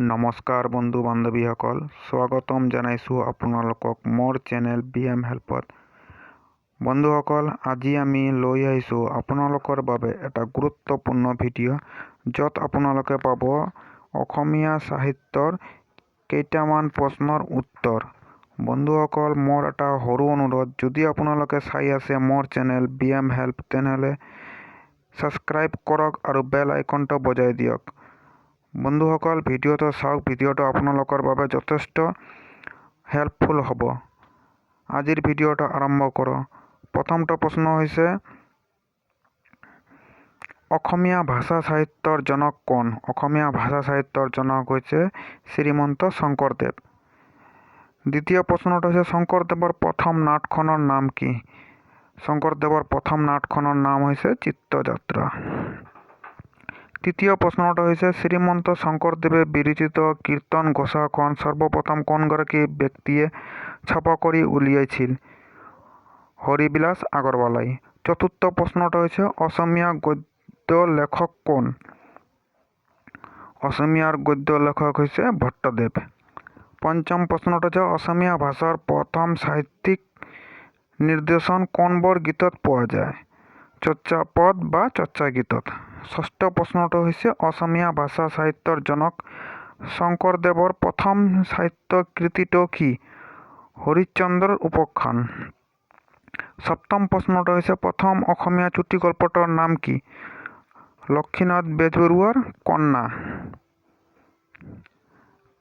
নমস্কাৰ বন্ধু বান্ধৱীসকল, স্বাগতম জনাইছোঁ আপোনালোকক মোৰ চেনেল বি এম হেল্পত। বন্ধুসকল, আজি আমি লৈ আহিছোঁ আপোনালোকৰ বাবে এটা গুৰুত্বপূৰ্ণ ভিডিঅ', য'ত আপোনালোকে পাব অসমীয়া সাহিত্যৰ কেইটামান প্ৰশ্নৰ উত্তৰ। বন্ধুসকল, মোৰ এটা সৰু অনুৰোধ, যদি আপোনালোকে চাই আছে মোৰ চেনেল বি এম হেল্প, তেনেহ'লে ছাবস্ক্ৰাইব কৰক আৰু বেল আইকনটো বজাই দিয়ক। বন্ধুসকল, ভিডিঅ'টো চাওক। ভিডিঅ'টো আপোনালোকৰ বাবে যথেষ্ট হেল্পফুল হ'ব। আজিৰ ভিডিঅ'টো আৰম্ভ কৰোঁ। প্ৰথমটো প্ৰশ্ন হৈছে, অসমীয়া ভাষা সাহিত্যৰ জনক কোন? অসমীয়া ভাষা সাহিত্যৰ জনক হৈছে শ্ৰীমন্ত শংকৰদেৱ। দ্বিতীয় প্ৰশ্নটো হৈছে, শংকৰদেৱৰ প্ৰথম নাটখনৰ নাম কি? শংকৰদেৱৰ প্ৰথম নাটখনৰ নাম হৈছে চিত্ৰযাত্ৰা। তৃতীয় প্ৰশ্নটো হৈছে, শ্ৰীমন্ত শংকৰদেৱে বিৰচিত কীৰ্তন ঘোষাখন সৰ্বপ্ৰথম কোনগৰাকী ব্যক্তিয়ে ছপা কৰি উলিয়াইছিল? হৰিবিলাস আগৰৱালাই। চতুৰ্থ প্ৰশ্নটো হৈছে, অসমীয়া গদ্য লেখক কোন? অসমীয়াৰ গদ্য লেখক হৈছে ভট্টদেৱ। পঞ্চম প্ৰশ্নটো হৈছে, অসমীয়া ভাষাৰ প্ৰথম সাহিত্যিক নিদৰ্শন কোনবোৰ গীতত পোৱা যায়? চৰ্যাপদ বা চৰ্যাগীতত। ষষ্ঠ প্ৰশ্নটো হৈছে, অসমীয়া ভাষা সাহিত্যৰ জনক শংকৰদেৱৰ প্ৰথম সাহিত্য কৃতিটো কি? হৰিশ্চন্দ্ৰৰ উপাখ্যান। সপ্তম প্ৰশ্নটো হৈছে, প্ৰথম অসমীয়া চুটিগল্পটোৰ নাম কি? লক্ষ্মীনাথ বেজবৰুৱাৰ কন্যা।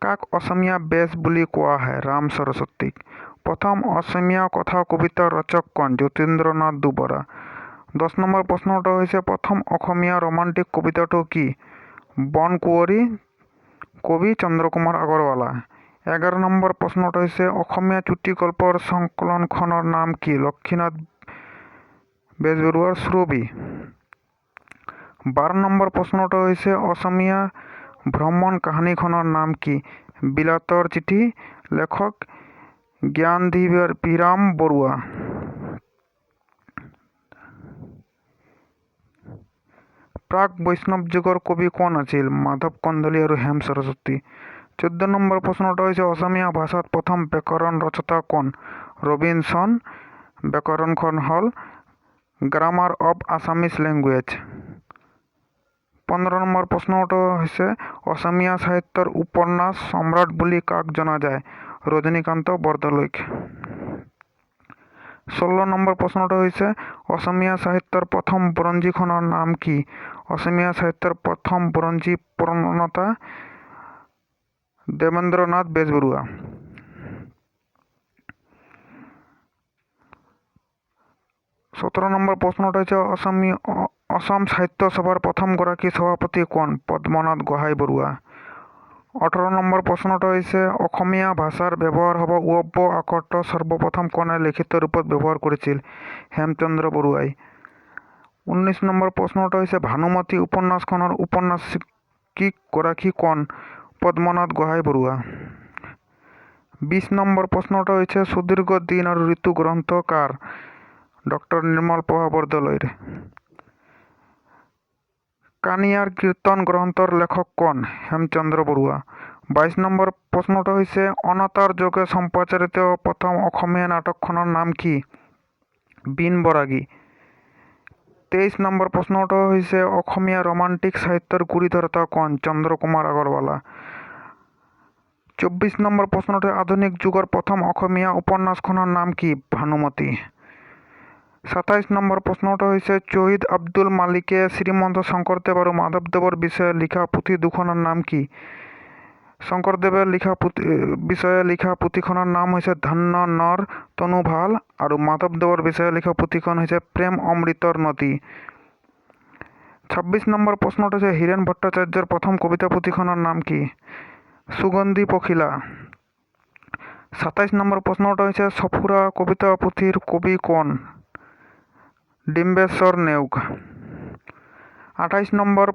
কাক অসমীয়া বেজ বুলি কোৱা হয়? ৰাম সৰস্বতীক। প্ৰথম অসমীয়া কথা কবিতাৰ ৰচক কোন? যতীন্দ্ৰনাথ দুৱৰা। 10 নম্বৰ প্ৰশ্নটো হৈছে, প্ৰথম অসমীয়া ৰোমান্টিক কবিতাটো কি? বনকুঁৱৰী, কবি চন্দ্ৰকুমাৰ আগৰৱালা। 11 নম্বৰ প্ৰশ্নটো হৈছে, অসমীয়া চুটিগল্পৰ সংকলনখনৰ নাম কি? লক্ষ্মীনাথ বেজবৰুৱাৰ সুৰভি। 12 নম্বৰ প্ৰশ্নটো হৈছে, অসমীয়া ভ্ৰমণ কাহিনীখনৰ নাম কি? বিলাতৰ চিঠি, লেখক জ্ঞানাভিৰাম বৰুৱা। প্ৰাক বৈষ্ণৱ যুগৰ কবি কোন আছিল? মাধৱ কন্দলী আৰু হেম সৰস্বতী। 14 নম্বৰ প্ৰশ্নটো হৈছে, অসমীয়া ভাষাত প্ৰথম ব্যাকৰণ ৰচয়িতা কোন? ৰবিনছন। ব্যাকৰণখন হ'ল grammar of Assamese language. 15 number প্ৰশ্নটো হৈছে, অসমীয়া সাহিত্যৰ উপন্যাস সম্ৰাট বুলি কাক জনা যায়? ৰজনীকান্ত বৰদলৈক। 16 নম্বৰ প্ৰশ্নটো হৈছে, অসমীয়া সাহিত্যৰ প্ৰথম বুৰঞ্জীখনৰ নাম কি? অসমীয়া সাহিত্যৰ প্ৰথম বুৰঞ্জী প্ৰণেতা দেৱেন্দ্ৰনাথ বেজবৰুৱা। 17 নম্বৰ প্ৰশ্নটো হৈছে, অসম সাহিত্য সভাৰ প্ৰথমগৰাকী সভাপতি কোন? পদ্মনাথ গোহাঁই বৰুৱা। 18 নম্বৰ প্ৰশ্নটো হৈছে, অসমীয়া ভাষাৰ ব্যৱহাৰ হ'ব ৱ আখৰটো সৰ্বপ্ৰথম কোনে লিখিত ৰূপত ব্যৱহাৰ কৰিছিল? হেমচন্দ্ৰ বৰুৱাই। 19 নম্বৰ প্ৰশ্নটো হৈছে, ভানুমতী উপন্যাসখনৰ উপন্যাসিকগৰাকী কোন? পদ্মনাথ গোহাঁই বৰুৱা। 20 নম্বৰ প্ৰশ্নটো হৈছে, সুদীৰ্ঘ দিন আৰু ঋতু গ্ৰন্থ কাৰ? ডক্টৰ নিৰ্মল প্ৰভা বৰদলৈৰ। কানীয়াৰ কীৰ্তন গ্ৰন্থৰ লেখক কোন? হেমচন্দ্ৰ বৰুৱা। 22 নম্বৰ প্ৰশ্নটো হৈছে, অনাতাঁৰ যোগে সম্প্ৰচাৰিত প্ৰথম অসমীয়া নাটকখনৰ নাম কি? বীণ বৰাগী। 23 নম্বৰ প্ৰশ্নটো হৈছে, অসমীয়া ৰোমান্টিক সাহিত্যৰ গুৰিধৰোতা কোন? চন্দ্ৰকুমাৰ আগৰৱালা। 24 নম্বৰ প্ৰশ্নটো, আধুনিক যুগৰ প্ৰথম অসমীয়া উপন্যাসখনৰ নাম কি? ভানুমতী। 27 নম্বৰ প্ৰশ্নটো হৈছে, চৈয়দ আব্দুল মালিকে শ্ৰীমন্ত শংকৰদেৱ আৰু মাধৱদেৱৰ বিষয়ে লিখা পুথি দুখনৰ নাম কি? শংকৰদেৱে লিখা পুথি বিষয়ে লিখা পুথিখনৰ নাম হৈছে ধন্য নৰ তনু ভাল আৰু মাধৱদেৱৰ বিষয়ে লিখা পুথিখন হৈছে প্ৰেম অমৃতৰ নদী। 26 নম্বৰ প্ৰশ্নটো হৈছে, হীৰেণ ভট্টাচাৰ্যৰ প্ৰথম কবিতা পুথিখনৰ নাম কি? সুগন্ধি পখিলা। 27 নম্বৰ প্ৰশ্নটো হৈছে, সঁফুৰা কবিতা পুথিৰ কবি কোন? ডিম্বেশ্বৰ নেওগ। 28 নম্বৰ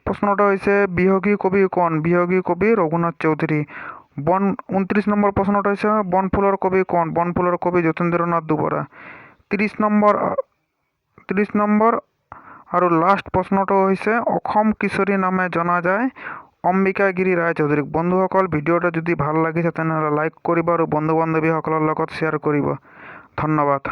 প্ৰশ্নটো হৈছে, বিহগী কবি কোন? বিহগী কবি ৰঘুনাথ চৌধুৰী। 29 নম্বৰ প্ৰশ্নটো হৈছে, বনফুলৰ কবি কোন? বনফুলৰ কবি যতীন্দ্ৰনাথ দুৱৰা। 30 নম্বৰ আৰু লাষ্ট প্ৰশ্নটো হৈছে, অসম কিশোৰী নামে জনা যায় অম্বিকাগিৰি ৰায়চৌধুৰীক। বন্ধুসকল, ভিডিঅ'টো যদি ভাল লাগিছে, তেনেহ'লে লাইক কৰিব আৰু বন্ধু বান্ধৱীসকলৰ লগত শ্বেয়াৰ কৰিব। ধন্যবাদ।